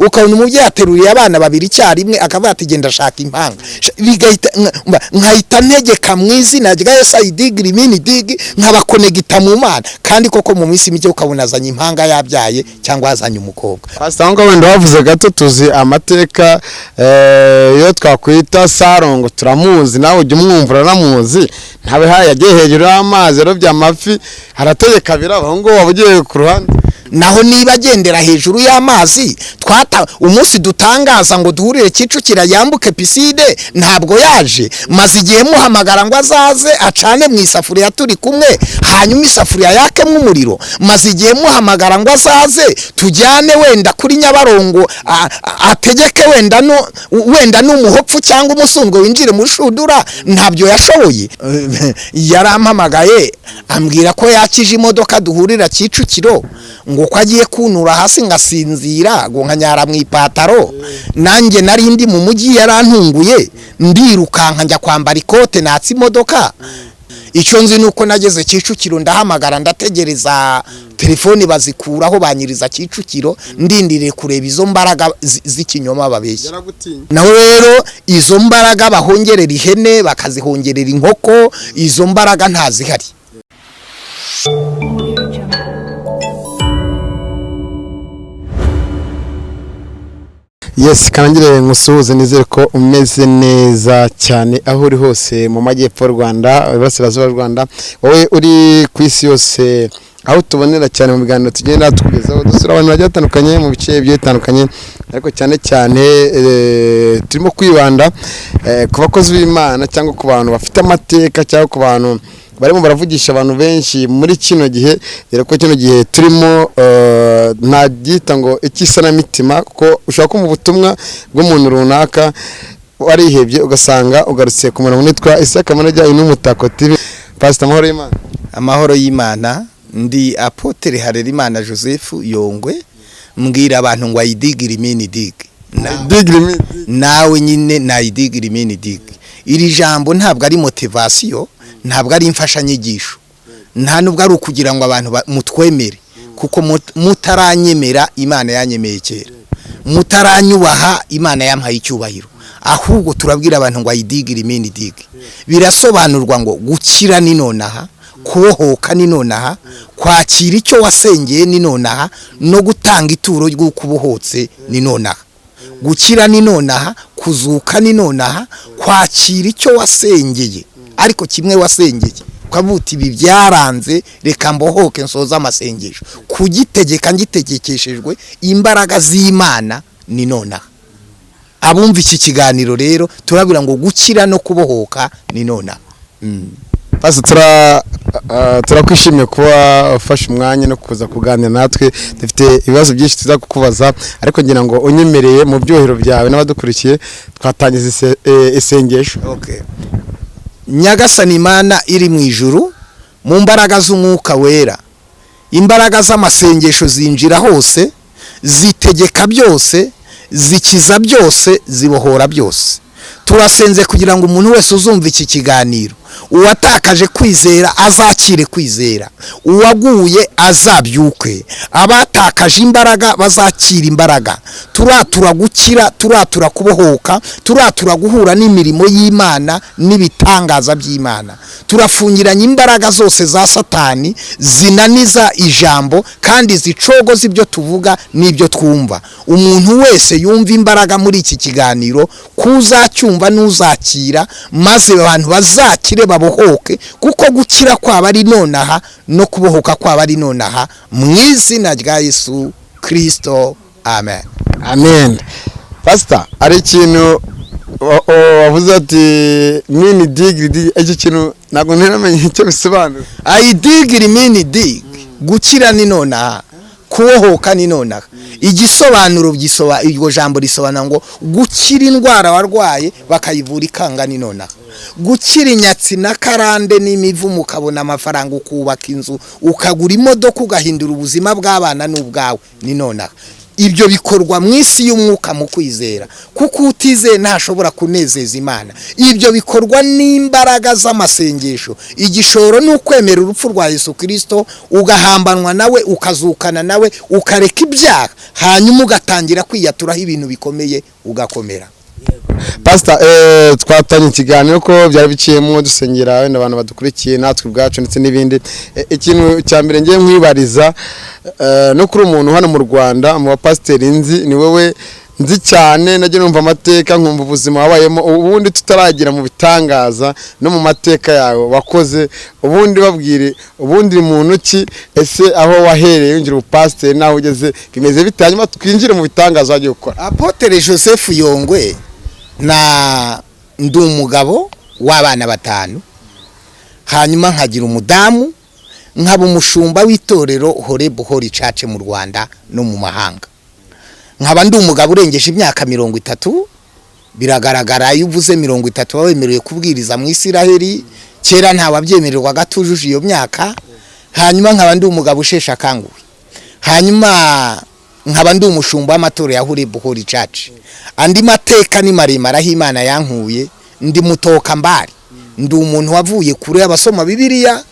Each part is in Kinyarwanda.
Ukabona umubyeyi ateruriye abana babiri icyarimwe, akavuga ati: "Genda ashaka impanga." Bigahita nkahita ntegeka mu izina rya Yesu, ayidigiri mini digi, nkabakonegita mu Mana. Kandi koko mu minsi mike ukabona azanye impanga yabyaye cyangwa yazanye umukobwa. Pastor, aho ngaho wenda wavuze gato, tuzi amateka iyo twakwita Sarongo, turamuzi, nawe ujya umwumva, uranamuzi. Ntawe haye yagiye hejuru y'amazi, yarobye amafi, arategeka biraba. Aho ngaho waba ugiye ku ruhande. Naho niba agendera hejuru y'amazi, twata umunsi dutangaza ngo duhurire Kicukiro yambuke pisine, ntabwo yaje. Maze igihe muhamagara ngo azaze acane mu isafuriya turi kumwe, hanyuma isafuriya yakemo umuriro. Maze igihe muhamagara ngo azaze tujyane wenda kuri Nyabarongo, ategeke wenda no wenda n'umuhopfu cyangwa umusundwe winjire mu rushundura, ntabyo yashoboye. Yarampamagaye ambwira ko yakije imodoka, duhurira Kicukiro, ngo ko agiye kuntura hasi ngasinzira, ngo nkanyara mu ipataro. Nanjye nari ndi mu mujyi, yarantunguye, ndirukanka njya kwambara ikote, natsa imodoka. Icyo nzi ni uko nageze Kicukiro, ndahamagara, ndategereza, telefoni bazikuraho, banyiriza Kicukiro, ndindiriye kureba izo mbaraga z'ikinyoma babeshya. Naho rero izo mbaraga bahongerera ihene, bakazihongerera inkoko, izo mbaraga ntazihari. Audio Jungle. Yes, kanangire nkusuhuze, nizere ko umeze neza cyane aho uri hose, mu majyepfo y'u Rwanda, iburasirazuba bw'u Rwanda, wowe uri ku isi yose, aho tubonera cyane mu biganiro tugenda tukugezaho. Dusura abantu bagiye batandukanye mu bice bigiye bitandukanye, ariko cyane cyane turimo kwibanda ku bakozi b'Imana cyangwa ku bantu bafite amateka cyangwa ku bantu barimo baravugisha abantu benshi muri kino gihe, dore ko kino gihe turimo ntabyita ngo icy'isanamitima, kuko ushobora kumva ubutumwa bw'umuntu runaka warihebye, ugasanga ugarutse ku muntu witwa Isaka Manager n'Umutako TV. Pastor, amahoro y'Imana. Amahoro y'Imana. Ndi Apôtre Harerimana Joseph Yongwe, mbwira abantu ngo ayidigiri mini digi. Digiri mi. Nawe nyine nayidigiri mini digi. Iri jambo ntabwo ari motivation, ntabwo ari imfashanyigisho, nta nubwo ari ukugira ngo abantu mutwemere, kuko mutaranyemera Imana yanyemeye kera, mutaranyubaha Imana yampaye icyubahiro. Ahubwo turabwira abantu ngo ayidigiri mini digi, birasobanurwa ngo gukira ni nonaha, kubohoka ni nonaha, kwakira icyo wasengeye ni nonaha, no gutanga ituro ry'uko ubohotse ni nonaha. Gukira ni nonaha, kuzuka ni nonaha, kwakira icyo wasengeye, ariko kimwe wasengeye ukavuga uti: "Ibi byaranze, reka mbohoke nsoze amasengesho," kugitegeka ngitegekeshejwe imbaraga z'Imana ni nonaha. Abumva iki kiganiro rero, turabwira ngo gukira no kubohoka ni nonaha. Pastor, turakwishimiye kuba ufashe umwanya no kuza kuganira natwe. Dufite ibibazo byinshi tuza kukubaza, ariko ngira ngo unyemereye mu byuhiro byawe n'abadukurikiye twatangiza isengesho. Okay. Nyagasani Imana iri mu ijuru, mu mbaraga z'Umwuka Wera, imbaraga z'amasengesho zinjira hose, zitegeka byose, zikiza byose, zibohora byose. Turasenze kugira ngo umuntu wese uzumva iki kiganiro, uwatakaje kwizera azakire kwizera, uwaguye azabyuke, abatakaje imbaraga bazakira imbaraga. Turatura gukira, turatura kubohoka, turatura guhura n'imirimo y'Imana n'ibitangaza by'Imana. Turafungiranye imbaraga zose za Satani zinaniza ijambo kandi zicogoza ibyo tuvuga n'ibyo twumva. Umuntu wese yumva imbaraga muri iki kiganiro, kuzacyumva n'uzakira, maze abantu bazakire, babohoke, kuko gukira kwaba ari nonaha no kubohoka kwaba ari nonaha, mu izina rya Yesu Kirisito, amen. Amen. Pastor, hari ikintu wavuze ati mini digiri digi, icyo kintu ntabwo ntiramenya icyo bisobanura. Ayidigiri mini dig, gukira ni nonaha, kubohoka ni nonaha. Igisobanuro iryo jambo risobanura ngo gukira indwara warwaye bakayivura ikanga ni nonaha, gukira inyatsi na karande n'imivumo, ukabona amafaranga, ukubaka inzu, ukagura imodoka, ugahindura ubuzima bw'abana n'ubwawe ni nonaha. Ibyo bikorwa mu isi y'umwuka mu kwizera, kuko utizeye ntashobora kunezeza Imana. Ibyo bikorwa n'imbaraga z'amasengesho. Igishoro ni ukwemera urupfu rwa Yesu Kirisito, ugahambanwa nawe, ukazukana nawe, ukareka ibyaha, hanyuma ugatangira kwiyaturaho ibintu bikomeye, ugakomera. Pastor, twatanye ikiganiro ko byari biciyemo dusengera wenda abantu badukurikiye natwe ubwacu ndetse n'ibindi. Ikintu cya mbere ngiye nkwibariza, no kuri umuntu hano mu Rwanda mu bapasiteri nzi, ni wowe nzi cyane, najya numva amateka, nkumva ubuzima wabayemo. Ubundi tutaragira mu bitangaza no mu mateka yawe wakoze, ubundi babwire ubundi muntu ki, ese aho wahereye winjira ubupasiteri n'aho ugeze bimeze bite, hanyuma twinjire mu bitangaza wagiye gukora. Apôtre Joseph Yongwe, na ndi umugabo w'abana batanu, hanyuma nkagira umudamu, nkaba umushumba w'itorero Horebu Holy Church mu Rwanda no mu mahanga. Nkaba ndi umugabo urengeje imyaka 30. Biragaragara, iyo uvuze 30 uba wemerewe kubwiriza mu Isiraheli. Kera ntawabyemererwaga atujuje iyo myaka. Hanyuma nkaba ndi umugabo usheshe akanguhe, hanyuma nkaba ndi umushumba w'amatorero ya Horebu Holy Church. Andi mateka ni maremare aho Imana yankuye. Ndi mutoka mbari, ndi umuntu wavuye kure. Abasoma Bibiliya,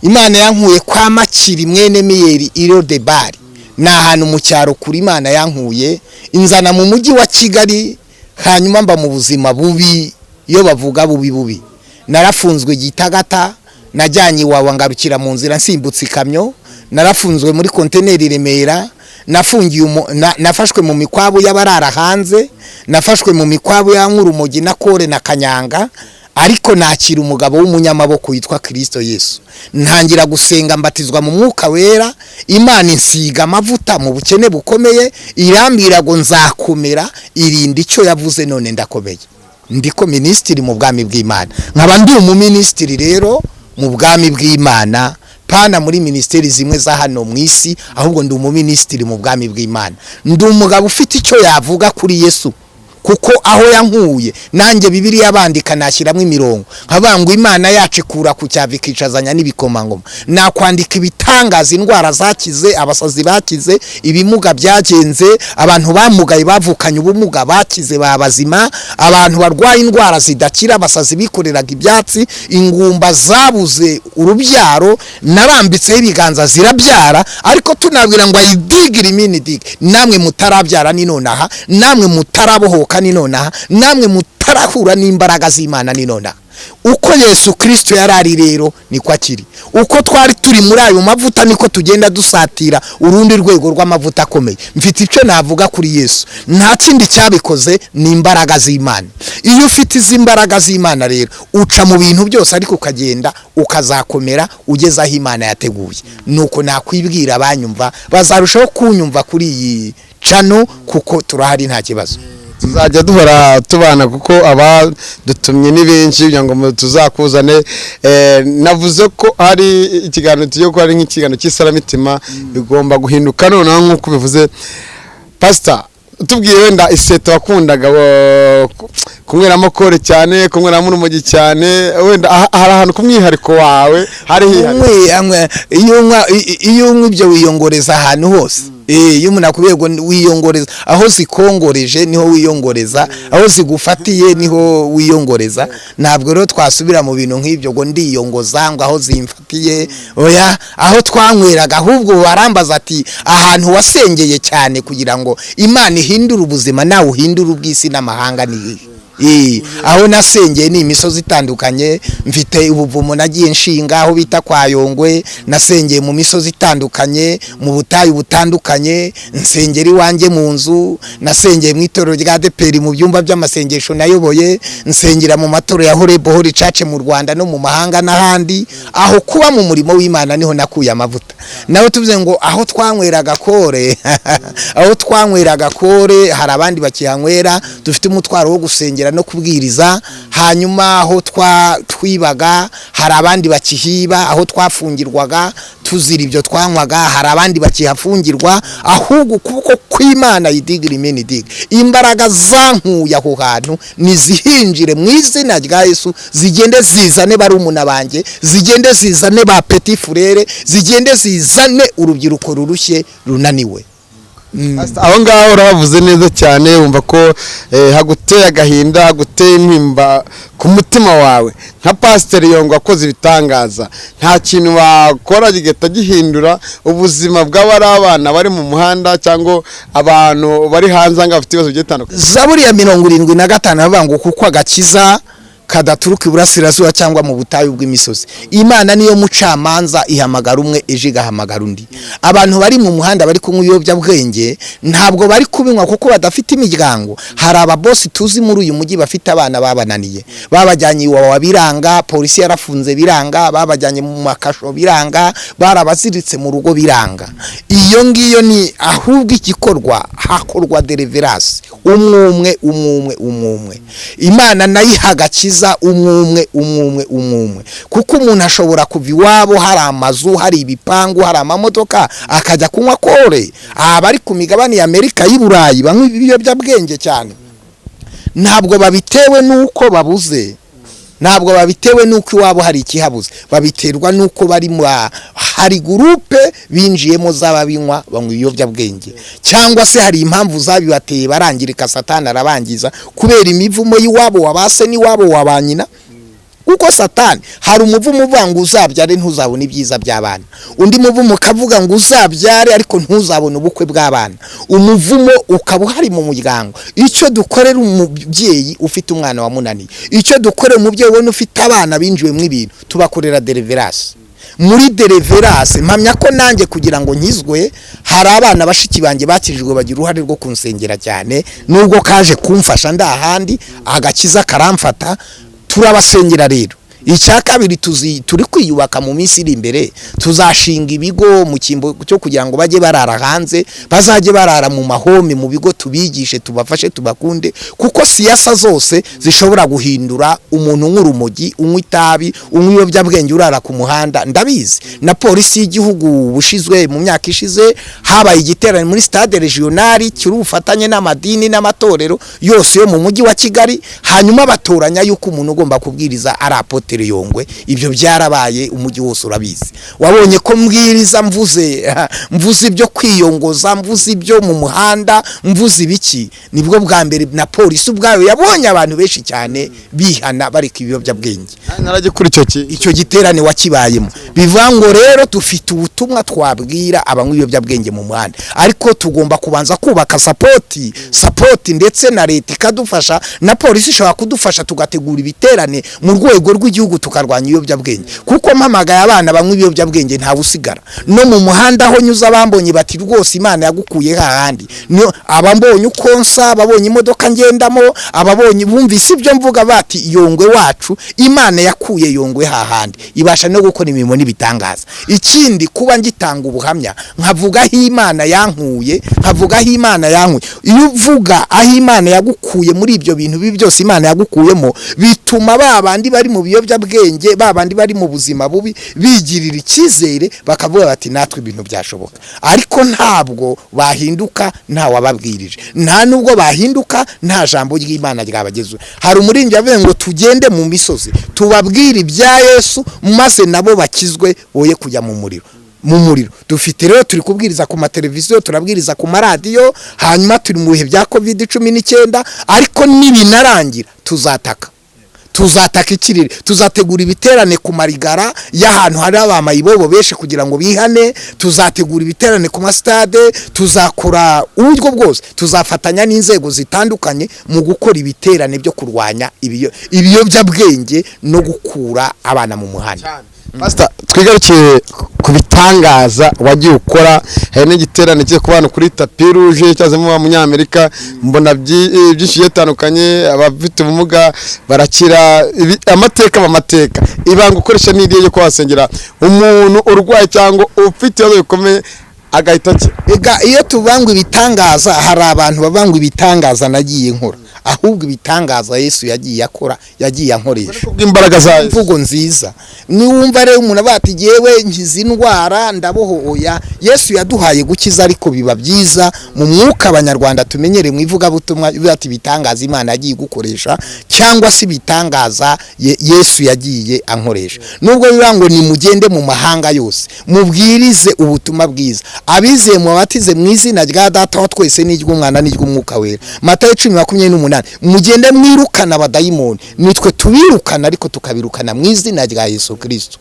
Imana yankuye kwa Makiri mwene Miyeri i Lodebari, ni ahantu mu cyaro kuri. Imana yankuye inzana mu mujyi wa Kigali, hanyuma mba mu buzima bubi. Iyo bavuga bubi bubi, narafunzwe Gitagata, najyanye iwawa ngarukira mu nzira nsimbutse ikamyo, narafunzwe muri konteneri i Remera, nafungiye nafashwe mu mikwabu y'abarara hanze, nafashwe mu mikwabu ya Nkurumogi na Kore na Kanyanga. Ariko nakira umugabo w'umunyamaboko witwa Kristo Yesu, ntangira gusenga, mbatizwa mu Mwuka Wera, Imana insiga amavuta mu bukene bukomeye, irambwira ngo nzakomera, irinda icyo yavuze. None ndakomeye, ndiko minisitiri mu bwami bw'Imana. Nkaba ndi umuminisitiri rero mu bwami bw'Imana, pana muri minisiteri zimwe za hano mu isi, ahubwo ndi umuminisitiri mu bwami bw'Imana. Ndi umugabo ufite icyo yavuga kuri Yesu, kuko aho yankuye nanjye Bibiliya bandika nashyiramo imirongo nkavuga ngo Imana yacu ikura ku cyava ikicazanya n'ibikomangoma. Nakwandika ibitangaza, indwara zakize, abasazi bakize, ibimuga byagenze, abantu bamugaye bavukanye ubumuga bakize babazima, abantu barwaye indwara zidakira, abasazi bikoreraga ibyatsi, ingumba zabuze urubyaro narambitseho ibiganza zirabyara. Ariko tunabwira ngo ayidigire imini dige, namwe mutarabyara ni nonaha, namwe mutarabohoka ni nonaha, namwe mutarahura n'imbaraga z'Imana ni nonaha. Uko Yesu Kirisito yari ari rero niko akiri. Uko twari turi muri ayo mavuta niko tugenda dusatira urundi rwego rw'amavuta akomeye. Mfite icyo navuga kuri Yesu, nta kindi cyabikoze, ni imbaraga z'Imana. Iyo ufite izi mbaraga z'Imana rero, uca mu bintu byose, ariko ukagenda ukazakomera ugeze aho Imana yateguye. Nuko nakwibwira, abanyumva bazarushaho kunyumva kuri iyi channel, kuko turahari, nta kibazo. Tuzajya duhora tubana, kuko abadutumye ni benshi kugira ngo tuzakuzane. Navuze ko hari ikiganiro tugiye gukora, ari nk'ikiganiro cy'isanamitima, bigomba guhinduka noneho nk'uko bivuze. Pasita, tubwiye wenda iseta wakundaga kunyweramo kore cyane, kunyweramo urumogi cyane, wenda hari ahantu ku mwihariko wawe hari hihariye? Iyo unywa ibyo wiyongoreza ahantu hose. Iyo umuntu akubwiye ngo wiyongoreza aho zikongoreje niho wiyongoreza, aho zigufatiye niho wiyongoreza. Ntabwo rero twasubira mu bintu nk'ibyo ngo ndiyongoza ngo aho zimfatiye, oya. Aho twanyweraga, ahubwo barambaza ati ahantu wasengeye cyane kugira ngo Imana ihindure ubuzima nawe uhindure ubw'isi n'amahanga ni hehe? Aho nasengeye ni imisozi itandukanye. Mfite ubuvumo nagiye nshinga aho bita kwa Yongwe. Nasengeye mu misozi itandukanye, mu butayu butandukanye, nsengera iwanjye mu nzu, nasengeye mu itorero rya ADEPR mu byumba by'amasengesho nayoboye, nsengera mu matorero ya Horeb Holy Church mu Rwanda no mu mahanga n'ahandi. Aho kuba mu murimo w'Imana niho nakuye amavuta. Nawe tuvuze ngo aho twanyweraga kore, aho twanyweraga kore hari abandi bakihanywera, dufite umutwaro wo gusengera no kubwiriza. Hanyuma aho twibaga hari abandi bakihiba, aho twafungirwaga tuzira ibyo twanywaga hari abandi bakihafungirwa. Ahubwo ukuboko kw'Imana yidigira imena idiga, imbaraga zankuye aho hantu nizihinjire mu izina rya Yesu, zigende zizane barumuna banjye, zigende zizane ba petit frère, zigende zizane urubyiruko rurushye runaniwe. Aho ngaho urabavuze neza cyane, wumva ko haguteye agahinda, haguteye intimba ku mutima wawe. Nka Pasiteri Yongwe akoze ibitangaza, nta kintu wakora kigahita gihindura ubuzima bw'abari abana bari mu muhanda cyangwa abantu bari hanze aha ngaha bafite ibibazo bigiye bitandukanye? Zaburi ya 75 aravuga ngo kuko agakiza kadaturuka iburasirazuba cyangwa mu butayu bw'imisozi. Imana niyo mucamanza, ihamagara umwe ejo igahamagara undi. Abantu bari mu muhanda bari kunywa ibiyobyabwenge ntabwo bari kubinywa kuko badafite imiryango. Hari ababosi tuzi muri uyu mujyi bafite abana babananiye, babajyanye iwawa biranga, polisi yarafunze biranga, babajyanye mu makasho biranga, barabaziritse mu rugo biranga. Iyo ngiyo ni ahubwo igikorwa, hakorwa deliverance, umwe umwe, umwe umwe, umwe umwe. Imana nayo iha agakiza umwe umwe, umwe umwe, umwe umwe, kuko umuntu ashobora kuva iwabo hari amazu, hari ibipangu, hari amamodoka, akajya kunywa kore. Abari ku migabane ya Amerika, y'i Burayi, banywa ibiyobyabwenge cyane, ntabwo babitewe n'uko babuze, ntabwo babitewe n'uko iwabo hari ikihabuze, babiterwa n'uko bari mu hari groupe binjiyemo z'ababinywa, banywa ibiyobyabwenge, cyangwa se hari impamvu zabibateye, barangirika, Satani arabangiza kubera imivumo y'iwabo wa ba se n'iwabo wa ba nyina. Kuko Satani, hari umuvumo uvuga ngo uzabyare ntuzabone ibyiza by'abana, undi muvumo ukavuga ngo uzabyare ariko ntuzabone ubukwe bw'abana. Umuvumo ukaba uhari mu muryango. Icyo dukorera umubyeyi ufite umwana wamunaniye, icyo dukorera umubyeyi ubona ufite abana binjiwemo ibintu, tubakorera deliverance. Muri deliverance, mpamya ko nanjye kugira ngo nkizwe hari abana bashiki banjye bakirijwe, bagira uruhare rwo kunsengera cyane, nubwo kaje kumfasha ndahandi agakiza karamfata. Turabasengera rero. Icya kabiri, tuzi turi kwiyubaka. Mu minsi iri imbere tuzashinga ibigo mu cyimbo cyo kugira ngo bajye barara hanze, bazajye barara mu ma home, mu bigo, tubigishe, tubafashe, tubakunde, kuko siyasa zose zishobora guhindura umuntu nk'urumogi, unywa itabi, unywa ibiyobyabwenge, urara ku muhanda. Ndabizi na polisi y'igihugu, bushizwe mu myaka ishize habaye igiterane muri stade regional kiri ubufatanye n'amadini n'amatorero yose yo mu mujyi wa Kigali, hanyuma batoranya yuko umuntu ugomba kubwiriza ari Apôtre Yongwe. Ibyo byarabaye, umujyi wose urabizi. Wabonye ko mbwiriza mvuze ibyo kwiyongoza, mvuze ibyo mu muhanda, mvuze ibiki. Nibwo bwa mbere na polisi ubwayo yabonye abantu benshi cyane bihana, bareka ibiyobyabwenge. Narajye kuri icyo ki Icyo giterane wakibayemo. Bivuga ngo rero dufite ubutumwa twabwira abanywa ibiyobyabwenge mu muhanda, ariko tugomba kubanza kubaka support, ndetse na leta ikadufasha, na polisi ishobora kudufasha, tugategura ibiterane mu rwego rw'igihugu, tukarwanya ibiyobyabwenge. Kuko mpamagaye abana banywa ibiyobyabwenge, ntawe usigara no mu muhanda. Aho nyuze, abambonye bati: "Rwose Imana yagukuye hahandi." Niyo abambonye uko nsa, ababonye imodoka ngendamo, ababonye bumvise ibyo mvuga bati: "Yongwe wacu, Imana yakuye Yongwe hahandi, ibasha no gukora imirimo n'ibitangaza." Ikindi, kuba ngitanga ubuhamya, nkavuga aho Imana yankuye, nkavuga aho Imana yankuye. Iyo uvuga aho Imana yagukuye muri ibyo bintu bibi byose Imana yagukuyemo, bituma ba bandi bari mu biyobyabwenge, ba bandi bari mu buzima bubi, bigirira icyizere, bakavuga bati: "Natwe ibintu byashoboka." Ariko ntabwo bahinduka nta wababwirije, nta nubwo bahinduka nta jambo ry'Imana ryabagezeho. Hari umuririmbyi yavuze ngo tugende mu misozi tubabwire ibya Yesu, maze nabo bakizwe, boye kujya mu muriro. Dufite rero, turi kubwiriza ku mateleviziyo, turabwiriza ku maradiyo, hanyuma turi mu bihe bya COVID 19, ariko nibinarangira tuzataka ikirere, tuzategura ibiterane ku marigara y'ahantu hari abamayibobo benshi kugira ngo bihane, tuzategura ibiterane ku masitade, tuzakora uburyo bwose, tuzafatanya n'inzego zitandukanye mu gukora ibiterane byo kurwanya ibiyobyabwenge no gukura abana mu muhanda. Pastor, twigarukiye ku bitangaza wagiye ukora. Hari n'igiterane kiri ku bantu kuri tapis rouge cyazemo abanyamerika, mbona byinshi bitandukanye, abafite ubumuga barakira, amateka amateka. Ibanga ukoresha ni irihe ryo kuhasengera umuntu urwaye cyangwa ufite ibibazo bikomeye agahita akira? Ega iyo tubangwa ibitangaza, hari abantu babangwa ibitangaza nagiye nkora. Ahubwo ibitangaza Yesu yagiye akora, yagiye ankoresha. Kubw'imbaraga za Yesu. Imvugo nziza. Niwumva rero umuntu avuga ati yewe nkiza indwara, ndabohoya, Yesu yaduhaye gukiza, ariko biba byiza mu mwuka abanyarwanda tumenyere mu ivugabutumwa bivuga ati ibitangaza Imana yagiye gukoresha, cyangwa se ibitangaza Yesu yagiye ankoresha. Nubwo bivuga ngo nimugende mu mahanga yose mubwirize ubutumwa bwiza, abizeye mubabatize mu izina rya Data wa twese n'iry'Umwana n'iry'Umwuka Wera, Matayo 10:28, mugende mwirukana abadayimoni. Nitwe tubirukana, ariko tukabirukana mu izina rya Yesu Kristo.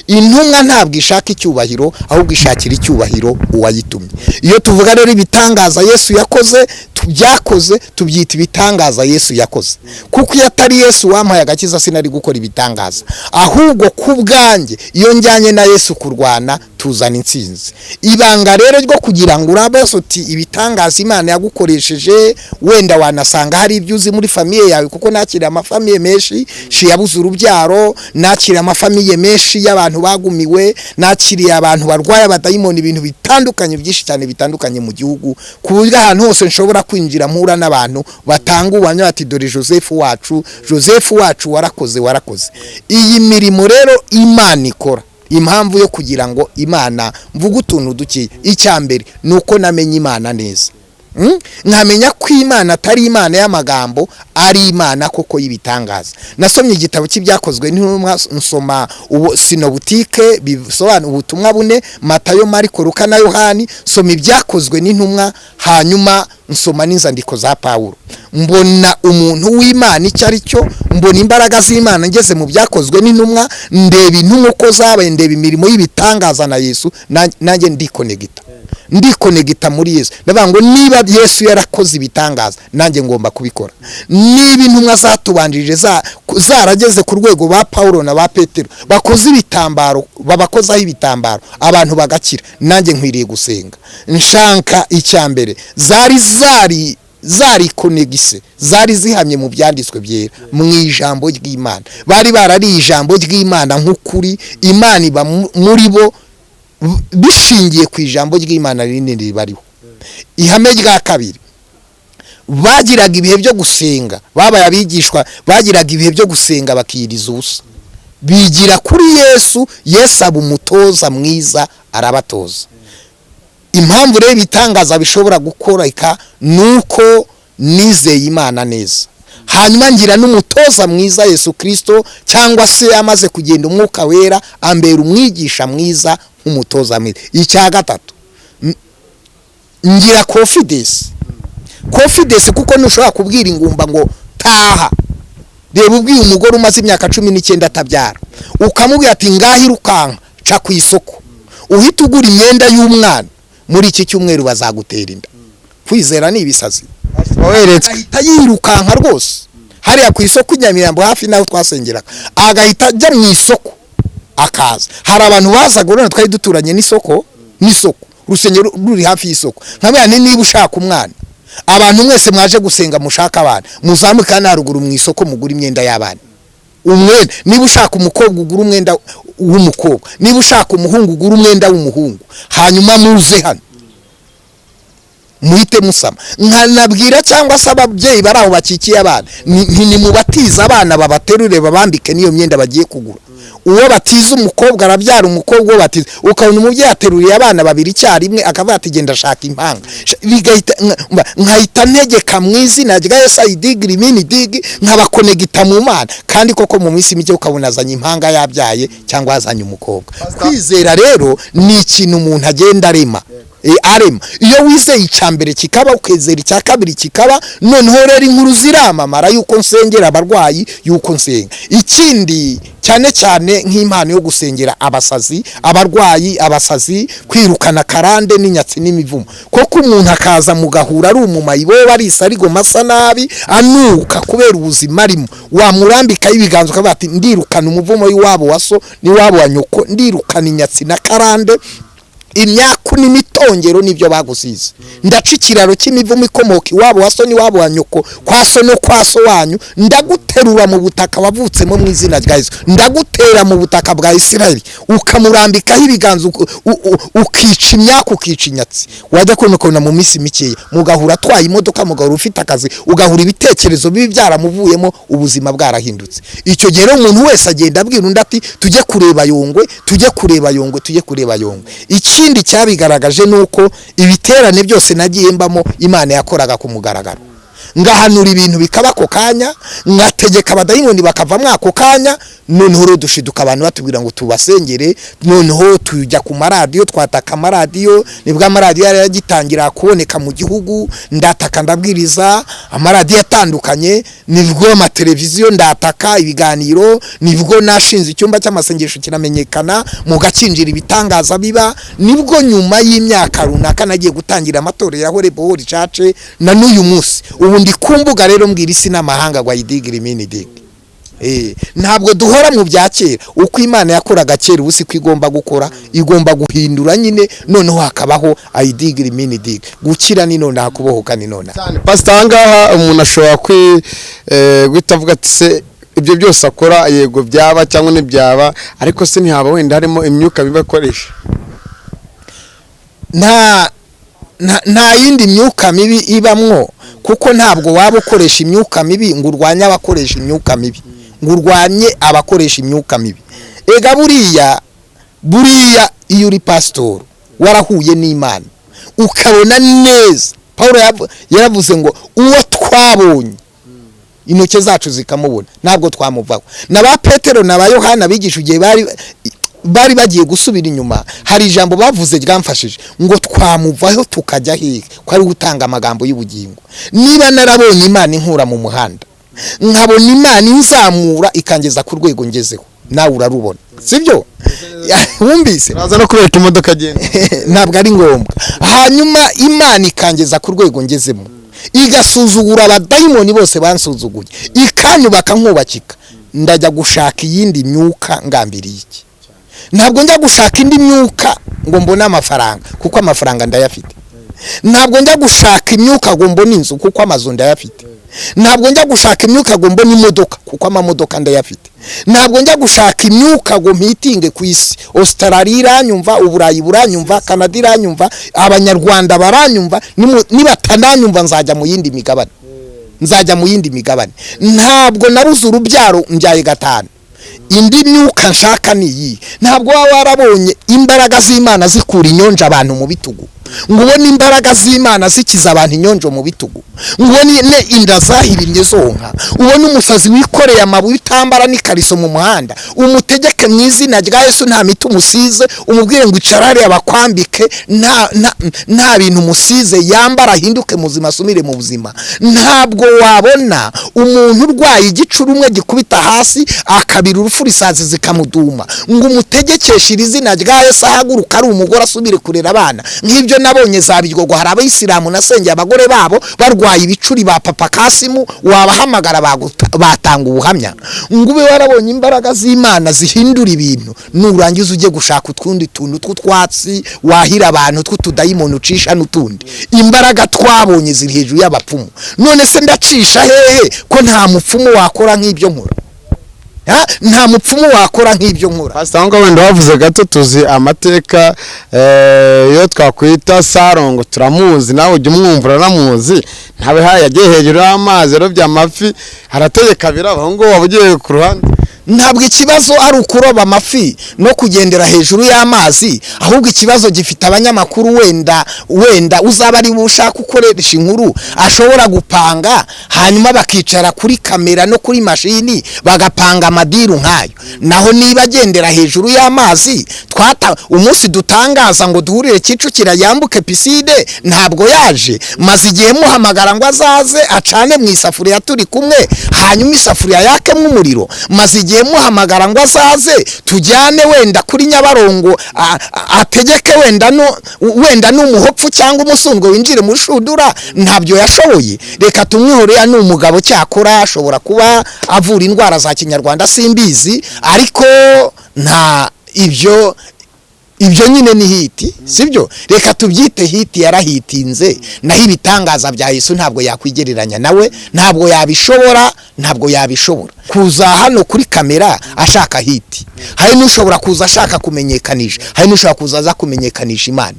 Intumwa ntabwo ishaka icyubahiro, ahubwo ishakira icyubahiro uwayitumye. Iyo tuvuga rero ibitangaza Yesu yakoze, byakoze, tubyita ibitangaza Yesu yakoze, kuko iyo atari Yesu wampaye agakiza sinari gukora ibitangaza. Ahubwo ku bwanjye, iyo njyanye na Yesu kurwana, tuzana intsinzi. Ibanga rero ryo kugira ngo urabe uti ibitangaza Imana yagukoresheje, wenda wanasanga hari ibyo uzi muri famille yawe, kuko nakiriye amafamille menshi yabuze urubyaro, nakiriye amafamille menshi y'abantu bagumiwe, nakiriye abantu barwaye abadayimoni, ibintu bitandukanye byinshi cyane bitandukanye mu gihugu, ku buryo ahantu hose nshobora kwinjira mpura n'abantu batanga ubuhamya bati dore Joseph wacu, Joseph wacu, warakoze, warakoze. Iyi mirimo rero Imana ikora, impamvu yo kugira ngo Imana mvuge utuntu dukeya, icya mbere ni uko namenye Imana neza. Nkamenya ko Imana atari Imana y'amagambo, ari Imana koko y'ibitangaza. Nasomye igitabo cy'Ibyakozwe n'Intumwa, nsoma ubu synoptique bisobanura ubutumwa bune, Matayo, Mariko, Luka na Yohani, soma Ibyakozwe n'Intumwa, hanyuma nsoma n'inzandiko za Pawulo, mbona umuntu w'Imana icyo ari cyo, mbona imbaraga z'Imana. Ngeze mu Byakozwe n'Intumwa, ndeba intumwa uko zabaye, ndeba imirimo y'ibitangaza na Yesu, nanjye ndikonegita muri Yesu. Ndavuga ngo niba Yesu yarakoze ibitangaza, nanjye ngomba kubikora. Niba intumwa zatubanjirije zarageze ku rwego ba Paulo na ba Petero bakoze ibitambaro, babakozaho ibitambaro abantu bagakira, nanjye nkwiriye gusenga. Nshanka icya mbere zari zari zarikonegise, zari zihamye mu byanditswe byera, mu ijambo ry'Imana. Bari barariye ijambo ry'Imana nk'ukuri, Imana iba muri bo bishingiye ku ijambo ry'Imana rinini ribariho. Ihame rya kabiri, bagiraga ibihe byo gusenga, babaye abigishwa, bagiraga ibihe byo gusenga bakiyiriza ubusa, bigira kuri Yesu. Yesu aba umutoza mwiza, arabatoza. Impamvu rero ibitangaza bishobora gukoreka nuko nizeye Imana neza, hanyuma ngira n'umutoza mwiza Yesu Kristo, cyangwa se amaze kugenda Umwuka Wera ambera umwigisha mwiza nk'umutoza mwiza. Icya gatatu, ngira confidence, kuko ntushobora kubwira ingumba ngo taha. Reba ubwiye umugore umaze imyaka 19 atabyara, ukamubwira ati ngaho irukanka, ca ku isoko uhita ugura imyenda y'umwana, muri iki cyumweru bazagutera inda. Kwizera ni ibisazi. Weretswe. Agahita yirukanka rwose hariya ku isoko i Nyamirambo, hafi n'aho twasengeraga, agahita ajya mu isoko akaza. Hari abantu bazaga, urabona twari duturanye n'isoko, urusengero ruri hafi y'isoko. Nkabwira nti niba ushaka umwana, abantu mwese mwaje gusenga mushaka abana, muzamuke hano haruguru mu isoko mugura imyenda y'abana, umwenda. Niba ushaka umukobwa, ugura umwenda w'umukobwa, niba ushaka umuhungu, ugura umwenda w'umuhungu, hanyuma muze hano muhite musama. Nkanabwira cyangwa se ababyeyi bari aho bakikiye abana, nimubatize abana, babaterure, babambike n'iyo myenda bagiye kugura. Uwo batiza umukobwa arabyara umukobwa, uwo batiza, ukabona umubyeyi ateruriye abana babiri icyarimwe, akavuga ati genda ashaka impanga. Bigahita nkahita ntegeka mu izina rya Yesu, ayidigiri mini digi, nkabakonegita mu Mana, kandi koko mu minsi mike ukabona azanye impanga yabyaye cyangwa yazanye umukobwa. Kwizera rero ni ikintu umuntu agenda arema. Arema. Iyo wizeye icya mbere kikaba, ukizera icya kabiri kikaba, noneho rero inkuru ziramamara yuko nsengera abarwayi, yuko nsenga. Ikindi cyane cyane nk'impano yo gusengera abasazi, abarwayi, abasazi, kwirukana karande n'inyatsi n'imivumo. Koko umuntu akaza mugahura ari umumayi, bo barisa ariko masa nabi, anuka kubera ubuzima arimo, wamurambikaho ibiganza ukavuga ati ndirukana umuvumo w'iwabo wa so n'iwabo wa nyoko, ndirukana inyatsi na karande. Imyaku n'imitongero nibyo bagusize. Ndaca ikiraro cy'imivumo ikomoka iwabo wa so n'iwabo wa nyoko, kwa so no kwa so wanyu. Ndaguterura mu butaka wavutsemo mu izina rya Yesu, ndagutera mu butaka bwa Isirayeli, ukamurambikaho ibiganza, ukica imyaku, ukica inyatsi. Wajya kubona ukabona mu minsi mikeya mugahura atwaye imodoka, mugahura ufite akazi, ugahura ibitekerezo bibi byaramuvuyemo, ubuzima bwarahindutse. Icyo gihe rero umuntu wese agenda abwira undi ati: "Tujye kureba Yongwe, tujye kureba Yongwe, tujye kureba Yongwe." Ikindi cyabigaragaje ni uko ibiterane byose nagiye mbamo, Imana yakoraga ku mugaragaro, ngahanura ibintu bikaba ako kanya, ngategeka abadayimoni bakavamo ako kanya. Noneho rero dushiduka abantu batubwira ngo tubasengere. Noneho tujya ku maradiyo, twataka amaradiyo. Nibwo amaradiyo yari yagitangira kuboneka mu gihugu. Ndataka, ndabwiriza amaradiyo atandukanye, nibwo amateleviziyo, ndataka ibiganiro. Nibwo nashinze icyumba cy'amasengesho kiramenyekana, mu Gakinjira ibitangaza biba. Nibwo nyuma y'imyaka runaka nagiye gutangira amatorero ya Horebohori Church, na n'uyu munsi ubu ndi ku mbuga rero mbwira isi n'amahanga ngo ayidigire imini digi. Ntabwo duhora mu bya kera. Uko Imana yakoraga kera, ubu si ko igomba gukora, igomba guhindura nyine. Noneho hakabaho ayidigire imini digi. Gukira ni nonaha, kubohoka ni nonaha. Cyane, pasita. Aha ngaha umuntu ashobora guhita avuga ati: "Se ibyo byose akora, yego byaba cyangwa ntibyaba, ariko se ntihaba wenda harimo imyuka mibi akoresha?" Nta yindi myuka mibi ibamwo, kuko ntabwo waba ukoresha imyuka mibi ngo urwanye abakoresha imyuka mibi, ngo urwanye abakoresha imyuka mibi. Ega buriya iyo uri pasitori warahuye n'Imana, ukabona neza, Paul yaravuze ngo: "Uwo twabonye, intoki zacu zikamubona, ntabwo twamuvaho." Na ba Petero na ba Yohana bigisha, igihe bari bagiye gusubira inyuma, hari ijambo bavuze ryamfashije ngo: "Twamuvaho tukajya hehe, ko ari gutanga amagambo y'ubugingo?" Niba narabonye Imana inkura mu muhanda, nkabona Imana inzamura ikangeza ku rwego ngezeho, nawe urarubona, sibyo wumvise? Uraza no kubereka imodoka agenda. Ntabwo ari ngombwa. Hanyuma Imana ikangeza ku rwego ngezemo, igasuzugura abadayimoni bose bansuzuguye, ikanyubaka nkubakika, ndajya gushaka iyindi myuka ngambiriye iki? Ntabwo njya gushaka indi myuka ngo mbone amafaranga, kuko amafaranga ndayafite. Ntabwo njya gushaka imyuka ngo mbone inzu, kuko amazu ndayafite. Ntabwo njya gushaka imyuka ngo mbone imodoka, kuko amamodoka ndayafite. Ntabwo njya gushaka imyuka ngo mpitinge ku isi. Australia iranyumva, Uburayi buranyumva, Canada iranyumva, Abanyarwanda baranyumva. Nibatananyumva nzajya mu yindi migabane, nzajya mu yindi migabane. Ntabwo nabuze urubyaro, mbyaye gatanu. Indi myuka nshaka ni iyi? Ntabwo waba warabonye imbaraga z'Imana zikura inyonjo abantu mu bitugu, ngo ubone imbaraga z'Imana zikiza abantu inyonjo mu bitugu, ngo ubone inda zahirimye zonka, ubone umusazi wikoreye amabuye utambara n'ikariso mu muhanda, umutegeke mu izina rya Yesu, nta miti umusize, umubwire ngo icara hariya bakwambike, nta bintu umusize, yambara ahinduke muzima, asumire mu buzima. Ntabwo wabona umuntu urwaye igicurumwe gikubita hasi akabira urupfu, isazi zikamuduma, ngo umutegekeshe iri zina rya Yesu, ahaguruka ari umugore asubire kurera abana. Nk'ibyo nabonye za Biryogo, hari Abayisilamu nasengeye abagore babo barwaye ibicuri, ba Papa Kasimu wabahamagara batanga ubuhamya. Ngo ube warabonye imbaraga z'Imana zihindura ibintu, nurangiza ujye gushaka utundi tuntu tw'utwatsi wahira abantu, tw'utudayimoni ucisha n'utundi. Imbaraga twabonye ziri hejuru y'abapfumu. None se ndacisha hehe ko nta mupfumu wakora nk'ibyo nkora? Ha? Nta mupfumu wakora nk'ibyo nkora. Pastor, aho ngaho wenda wavuze gato, tuzi amateka, iyo twakwita Sarongo turamuzi, nawe ujya umwumva uranamuzi. Ntawe haye yagiye hejuru y'amazi, yarobye amafi, harategeka biraba. Aho ngaho waba ugiye ku ruhande. Ntabwo ikibazo ari ukuroba amafi no kugendera hejuru y'amazi, ahubwo ikibazo gifite abanyamakuru. Wenda uzaba ari ushaka ukoresha inkuru ashobora gupanga, hanyuma bakicara kuri kamera no kuri mashini bagapanga amadiru nk'ayo. Naho niba agendera hejuru y'amazi, twata umunsi dutangaza ngo duhurire Kicukiro yambuke pisine, ntabwo yaje. Maze igihe muhamagara ngo azaze acane mu isafuriya turi kumwe, hanyuma isafuriya yakemo umuriro. Maze igihe muhamagara ngo azaze tujyane wenda kuri Nyabarongo, ategeke wenda no wenda n'umuhopfu cyangwa umusundwe winjire mu rushundura, ntabyo yashoboye. Reka tumwihorere, ni umugabo, cyakora ashobora kuba avura indwara za kinyarwanda, simbizi, ariko nta ibyo. Ibyo nyine ni hit, sibyo? Reka tubyite hit, yarahitinze. Naho ibitangaza bya Yesu ntabwo yakwigereranya nawe, ntabwo yabishobora, ntabwo yabishobora kuza hano kuri kamera ashaka hit. Hari n'ushobora kuza ashaka kumenyekanisha, hari n'ushobora kuza aza kumenyekanisha Imana.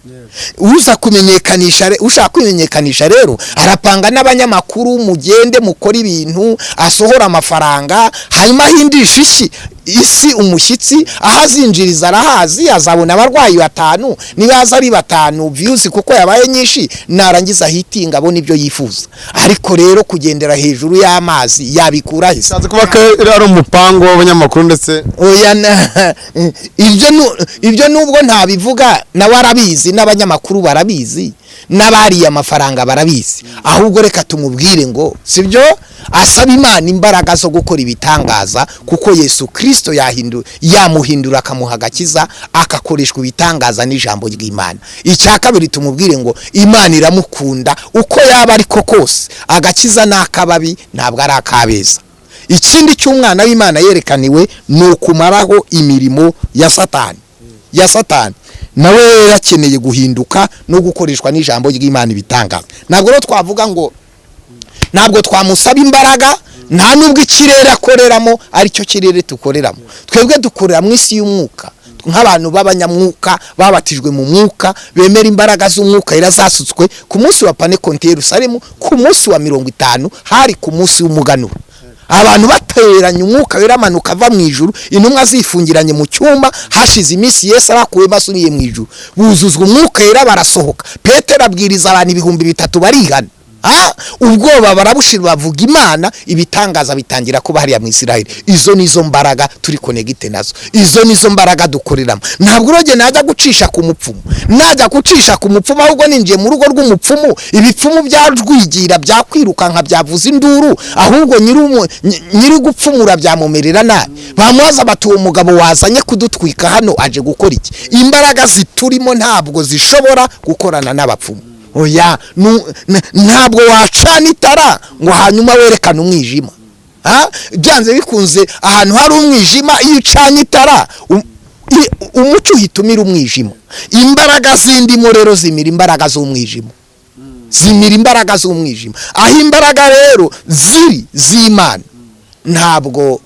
Uza kumenyekanisha, ushaka kwimenyekanisha rero arapanga n'abanyamakuru, mugende mukora ibintu, asohora amafaranga, hanyuma ahindisha isi umushyitsi. Aho azinjiriza arahazi, azabona abarwayi batanu, nibaza ari batanu views kuko yabaye nyinshi, narangiza hitinga abona ibyo yifuza. Ariko rero kugendera hejuru y'amazi yabikura he? Bishatse kuba ko ari umupango w'abanyamakuru ndetse Oya, ibyo nubwo ntabivuga, nawe arabizi, n'abanyamakuru barabizi, n'abariye amafaranga barabizi. Ahubwo reka tumubwire ngo sibyo, asaba Imana imbaraga zo gukora ibitangaza, kuko Yesu Kirisito yamuhindura akamuha agakiza, akakoreshwa ibitangaza n'ijambo ry'Imana. Icya kabiri, tumubwire ngo Imana iramukunda uko yaba ariko kose. Agakiza ni akababi, ntabwo ari akabeza. Ikindi cy'umwana w'Imana yerekaniwe ni ukumaraho imirimo ya Satani, ya Satani. Nawe rero akeneye guhinduka no gukoreshwa n'ijambo ry'Imana ibitangaza. Ntabwo rero twavuga ngo, ntabwo twamusaba imbaraga, nta nubwo ikirere akoreramo aricyo kirere tukoreramo. Twebwe dukorera mu isi y'umwuka nk'abantu b'abanyamwuka babatijwe mu mwuka, bemera imbaraga z'umwuka zasutswe ku munsi wa Pantekote i Yerusalemu, ku munsi wa 50, hari ku munsi w'umuganura, abantu bateranye, umwuka wera amanuka ava mu ijuru, intumwa zifungiranye mu cyumba. Hashize iminsi Yesu abakuyemo asubiye mu ijuru, buzuzwa umwuka wera, barasohoka. Petero abwiriza abantu 3000 barihana. Ubwoba barabushira, bavuga Imana, ibitangaza bitangira kuba hariya mu Isiraheli. Izo nizo mbaraga turi connecté nazo, izo nizo mbaraga dukoreramo. Ntabwo uroge najya gucisha ku mupfumu, najya gucisha ku mupfumu, ahubwo ninjiye mu rugo rw'umupfumu, ibipfumu byarwigira, byakwirukanka, byavuza induru, ahubwo nyiri gupfumura byamumerera nabi. Bamubaza bati: "Uwo mugabo wazanye kudutwika hano aje gukora iki?" Imbaraga ziturimo ntabwo zishobora gukorana n'abapfumu. Oya, ntabwo wacana itara ngo hanyuma werekane umwijima. Byanze bikunze ahantu hari umwijima, iyo ucanye itara umucyo uhita umira umwijima. Imbaraga zindimo rero zimira imbaraga z'umwijima, zimira imbaraga z'umwijima. Aho imbaraga rero ziri z'Imana, ntabwo